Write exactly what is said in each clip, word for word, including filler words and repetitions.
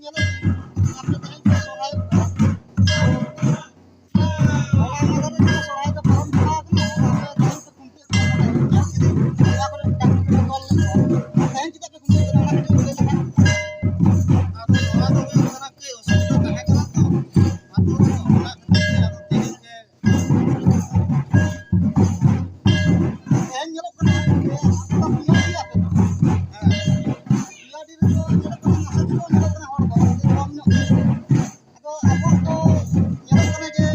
ᱧᱮᱞᱮᱫ ᱟᱯᱮ ᱛᱮᱦᱮᱧ ᱯᱮ ᱥᱚᱨᱦᱟᱭᱚᱜ ᱠᱟᱱᱟ᱾ ᱦᱚᱞᱟ ᱢᱟᱫᱷᱮᱨ ᱨᱮ ᱥᱚᱨᱦᱟᱭ ᱫᱚ ᱯᱟᱨᱚᱢ ᱪᱟᱞᱟᱣ ᱠᱟᱱᱟ, ᱟᱯᱮ ᱛᱮᱦᱮᱧ ᱯᱮ ᱠᱷᱩᱱᱴᱟᱹᱜ ᱠᱟᱱᱟ, ᱧᱮᱞ ᱠᱮᱫᱟᱹᱧ ᱱᱚᱣᱟ ᱠᱚᱨᱮ ᱰᱟᱝᱨᱤ ᱠᱚ ᱛᱚᱞ ᱞᱮᱫ ᱠᱚᱣᱟ᱾ ᱛᱮᱦᱮᱧ ᱪᱮᱫᱟᱜ ᱯᱮ ᱠᱷᱩᱱᱴᱟᱹᱜ ᱠᱟᱱᱟ, ᱚᱱᱟ ᱠᱟᱹᱴᱤᱡ ᱮᱢ ᱞᱟᱹᱭ ᱞᱮᱠᱷᱟᱱ? ᱟᱫᱚ ᱱᱚᱣᱟ ᱫᱚ ᱦᱩᱭᱩᱜ ᱠᱟᱱᱟ, ᱠᱟᱹᱡ ᱚᱥᱩᱵᱤᱫᱷᱟ ᱛᱟᱦᱮᱸ ᱠᱟᱱᱟ ᱛᱚ, ᱟᱹᱛᱩ ᱨᱮᱫᱚ, ᱚᱱᱟ ᱠᱷᱟᱹᱛᱤᱨ ᱛᱮ ᱟᱫᱚ ᱛᱮᱦᱮᱧ ᱜᱮ ᱛᱮᱦᱮᱧ ᱧᱮᱞᱚᱜ ᱠᱟᱱᱟ ᱡᱮ ᱟᱯᱮ ᱫᱚ ᱯᱤᱭᱟᱰᱤ ᱟᱯᱮ ᱫᱚ᱾ ᱦᱮᱸ᱾ ᱯᱤᱭᱟᱰᱤ ᱨᱮᱫᱚ ᱧᱮᱞᱚᱜ ᱠᱟᱱᱟ, ᱱᱟᱥᱮ ᱜᱮᱠᱚ ᱧᱮᱞᱚᱜ ᱠᱟᱱᱟ ᱦᱚᱲ ᱠᱚ, ᱠᱚᱢ ᱧᱚᱜ ᱜᱮ᱾ ᱟᱫᱚ ᱟᱵᱚᱣᱟᱜ ᱫᱚ ᱧᱮᱞᱚᱜ ᱠᱟᱱᱟ ᱡᱮ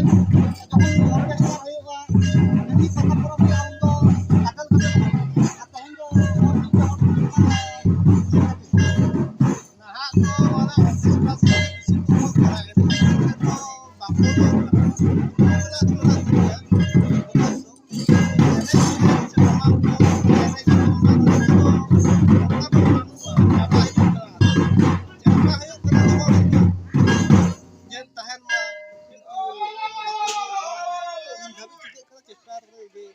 ᱡᱚᱠᱷᱚᱱ orchestra ᱦᱩᱭᱩᱜᱼᱟ, ᱮᱢᱱᱤ ᱯᱟᱛᱟ ᱯᱚᱨᱚᱵᱽ ᱨᱮ ᱩᱱ ᱫᱚ ᱜᱟᱫᱮᱞ ᱠᱟᱛᱮ ᱠᱚ ᱦᱚᱲᱚᱜᱼᱟ᱾ ᱟᱨ ᱛᱮᱦᱮᱧ ᱫᱚ ᱦᱚᱲ ᱢᱤᱫ ᱦᱚᱲ ᱢᱟᱱᱮ ᱱᱟᱦᱟᱜ ᱫᱚ ᱢᱟᱱᱮ ᱚᱨᱠᱮᱥᱴᱨᱟ ᱥᱮ ᱵᱮᱥᱤ ᱠᱚ ᱠᱚᱨᱟᱣ ᱮᱫᱟ᱾ ᱮᱱᱠᱷᱟᱱ ᱫᱚ ᱵᱟᱠᱚ ᱧᱮᱞ ᱠᱟᱱᱟ᱾ ᱢᱮᱱᱟᱜ ᱫᱚ ᱢᱮᱱᱟᱜ ᱠᱚᱜᱮᱭᱟ᱾ ᱚᱵᱚᱥᱥᱚ ᱮᱱᱮᱡ ᱥᱮᱨᱮᱧ ᱥᱮ ᱱᱚᱣᱟ ᱠᱚ ᱮᱱᱮᱡ ᱟᱠᱚ, ᱚᱱᱟ ᱠᱚᱨᱮ ᱫᱚ ᱚᱱᱠᱟ ᱫᱚ ᱵᱟᱹᱱᱩᱜᱼᱟ᱾ ᱪᱟᱵᱟ ᱦᱤᱡᱩᱜ ᱠᱟᱱᱟ᱾ ᱪᱮᱫ ᱞᱮᱠᱟ ᱦᱩᱭᱩᱜ ᱠᱟᱱᱟ, ᱱᱚᱣᱟ ᱡᱮ ᱛᱟᱦᱮᱱ ᱢᱟ, ᱠᱤᱱᱛᱩ ᱤᱧ ᱫᱷᱟᱹᱵᱤᱡ ᱪᱤᱠᱟᱹᱜ ᱠᱟᱱᱟ, ᱪᱮᱥᱴᱟ ᱨᱮ ᱡᱮ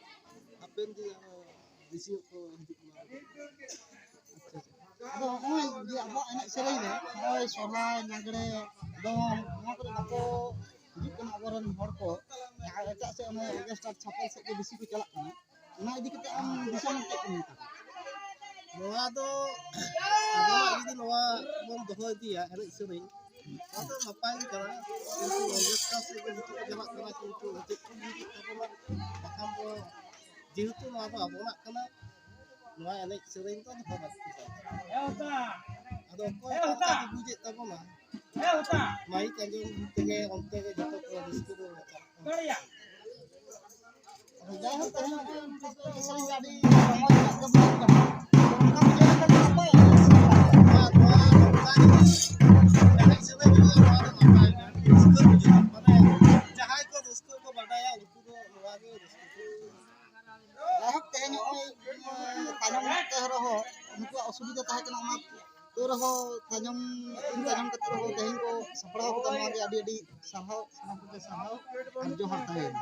ᱦᱟᱯᱮᱱ ᱫᱤᱱ ᱟᱨᱦᱚᱸ ᱵᱮᱥᱤ ᱧᱚᱜ ᱠᱚ ᱦᱤᱡᱩᱜ ᱢᱟ᱾ ᱟᱪᱪᱷᱟ, ᱟᱪᱪᱷᱟ᱾ ᱟᱫᱚ ᱱᱚᱜᱼᱚᱭ ᱡᱮ ᱟᱵᱚᱣᱟᱜ ᱮᱱᱮᱡ ᱥᱮᱨᱮᱧ ᱨᱮ ᱱᱚᱜᱼᱚᱭ ᱥᱚᱦᱨᱟᱭ, ᱞᱟᱜᱽᱲᱮ, ᱫᱚᱝ, ᱱᱚᱣᱟ ᱠᱚᱨᱮ ᱵᱟᱠᱚ ᱦᱤᱡᱩᱜ ᱠᱟᱱᱟ ᱟᱵᱚᱨᱮᱱ ᱦᱚᱲ ᱠᱚ, ᱡᱟᱦᱟᱸ ᱮᱴᱟᱜ ᱥᱮᱫ, ᱚᱱᱮ ᱚᱨᱠᱮᱥᱴᱟᱨ ᱪᱷᱟᱯᱚᱞ ᱥᱮᱫ ᱜᱮ ᱵᱮᱥᱤ ᱠᱚ ᱪᱟᱞᱟᱜ ᱠᱟᱱᱟ, ᱚᱱᱟ ᱤᱫᱤ ᱠᱟᱛᱮ ᱟᱢ ᱫᱤᱥᱚᱢ ᱦᱚᱲ ᱪᱮᱫ ᱠᱚ ᱢᱮᱛᱟ ᱠᱚᱣᱟ? ᱱᱚᱣᱟ ᱫᱚ ᱟᱵᱚᱱᱟᱜ ᱡᱩᱫᱤ ᱱᱚᱣᱟ ᱵᱚᱱ ᱫᱚᱦᱚ ᱤᱫᱤᱭᱟ ᱮᱱᱮᱡ ᱥᱮᱨᱮᱧ, ᱱᱚᱣᱟ ᱫᱚ ᱱᱟᱯᱟᱭ ᱜᱮ ᱠᱟᱱᱟ, ᱠᱤᱱᱛᱩ ᱚᱨᱠᱮᱥᱴᱟᱨ ᱥᱮᱫ ᱜᱮ ᱱᱤᱛᱚᱜ ᱠᱚ ᱪᱟᱞᱟᱜ ᱠᱟᱱᱟ, ᱠᱤᱱᱛᱩ ᱪᱮᱫ ᱠᱚ ᱦᱩᱭᱩᱜ ᱛᱟᱵᱚᱱᱟ, ᱵᱟᱠᱷᱟᱱ ᱫᱚ ᱡᱮᱦᱮᱛᱩ ᱱᱚᱣᱟ ᱫᱚ ᱟᱵᱚᱱᱟᱜ ᱠᱟᱱᱟ, ᱱᱚᱣᱟ ᱮᱱᱮᱡ ᱥᱮᱨᱮᱧ ᱫᱚ ᱫᱚᱦᱚ ᱞᱟᱹᱠᱛᱤ ᱠᱟᱱ ᱛᱟᱵᱚᱱᱟ᱾ ᱟᱫᱚ ᱚᱠᱚᱭ ᱚᱠᱟ ᱞᱮᱠᱟ ᱠᱚ ᱵᱩᱡᱮᱫ ᱛᱟᱵᱚᱱᱟ, ᱢᱟᱭᱤᱠ ᱟᱸᱡᱚᱢ ᱛᱮᱜᱮ ᱚᱱᱛᱮ ᱜᱮ ᱡᱚᱛᱚ ᱠᱚ ᱨᱟᱹᱥᱠᱟᱹ ᱫᱚ ᱪᱟᱞᱟᱜ ᱠᱟᱱᱟ᱾ ᱡᱟᱭᱦᱳᱠ, ᱛᱮᱦᱮᱧ ᱱᱚᱜᱼᱚᱭ ᱱᱚᱝᱠᱟ ᱮᱱᱮᱡ ᱥᱮᱨᱮᱧ ᱜᱮ ᱟᱹᱰᱤ ᱨᱚᱢᱚᱡᱽ ᱧᱚᱜ ᱜᱮ ᱵᱩᱡᱷᱟᱹᱜ ᱠᱟᱱᱟ᱾ ᱱᱚᱝᱠᱟ ᱵᱩᱡᱷᱟᱹᱣ ᱞᱮᱠᱷᱟᱱ ᱫᱚ ᱱᱟᱯᱟᱭ᱾ ᱟᱨ ᱱᱚᱣᱟ ᱱᱚᱝᱠᱟ ᱜᱮ ᱮᱱᱮᱡ ᱥᱮᱨᱮᱧ ᱦᱩᱭᱩᱜᱼᱟ, ᱱᱚᱣᱟ ᱫᱚ ᱱᱟᱯᱟᱭ ᱜᱮ, ᱟᱹᱰᱤ ᱨᱟᱹᱥᱠᱟᱹ ᱵᱩᱡᱷᱟᱹᱜᱼᱟ᱾ ᱢᱟᱱᱮ ᱡᱟᱦᱟᱸᱭ ᱠᱚ ᱨᱟᱹᱥᱠᱟᱹ ᱠᱚ ᱵᱟᱰᱟᱭᱟ, ᱩᱱᱠᱩ ᱫᱚ ᱱᱚᱣᱟ ᱜᱮ ᱨᱟᱹᱥᱠᱟᱹ ᱠᱚ ᱵᱩᱡᱷᱟᱹᱣᱟ᱾ ᱡᱟᱭᱦᱳᱠ, ᱛᱮᱦᱮᱧ ᱱᱚᱜᱼᱚᱭ, ᱮᱸ, ᱛᱟᱭᱱᱚᱢ ᱧᱚᱜ ᱛᱮ ᱨᱮᱦᱚᱸ ᱩᱱᱠᱩᱣᱟᱜ ᱚᱥᱩᱵᱤᱫᱷᱟ ᱛᱟᱦᱮᱸ ᱠᱟᱱᱟ, ᱚᱱᱟ ᱛᱟᱹᱣ ᱨᱮᱦᱚᱸ ᱛᱟᱭᱱᱚᱢ, ᱛᱟᱭᱱᱚᱢ ᱠᱟᱛᱮ ᱨᱮᱦᱚᱸ ᱛᱮᱦᱮᱧ ᱠᱚ ᱥᱟᱯᱲᱟᱣ ᱠᱟᱫᱟ᱾ ᱱᱚᱣᱟ ᱜᱮ ᱟᱹᱰᱤ ᱟᱹᱰᱤ ᱥᱟᱨᱦᱟᱣ, ᱥᱟᱱᱟᱢ ᱠᱚᱜᱮ ᱥᱟᱨᱦᱟᱣ ᱟᱨ ᱡᱚᱦᱟᱨ ᱛᱟᱦᱮᱸᱭᱮᱱᱟ᱾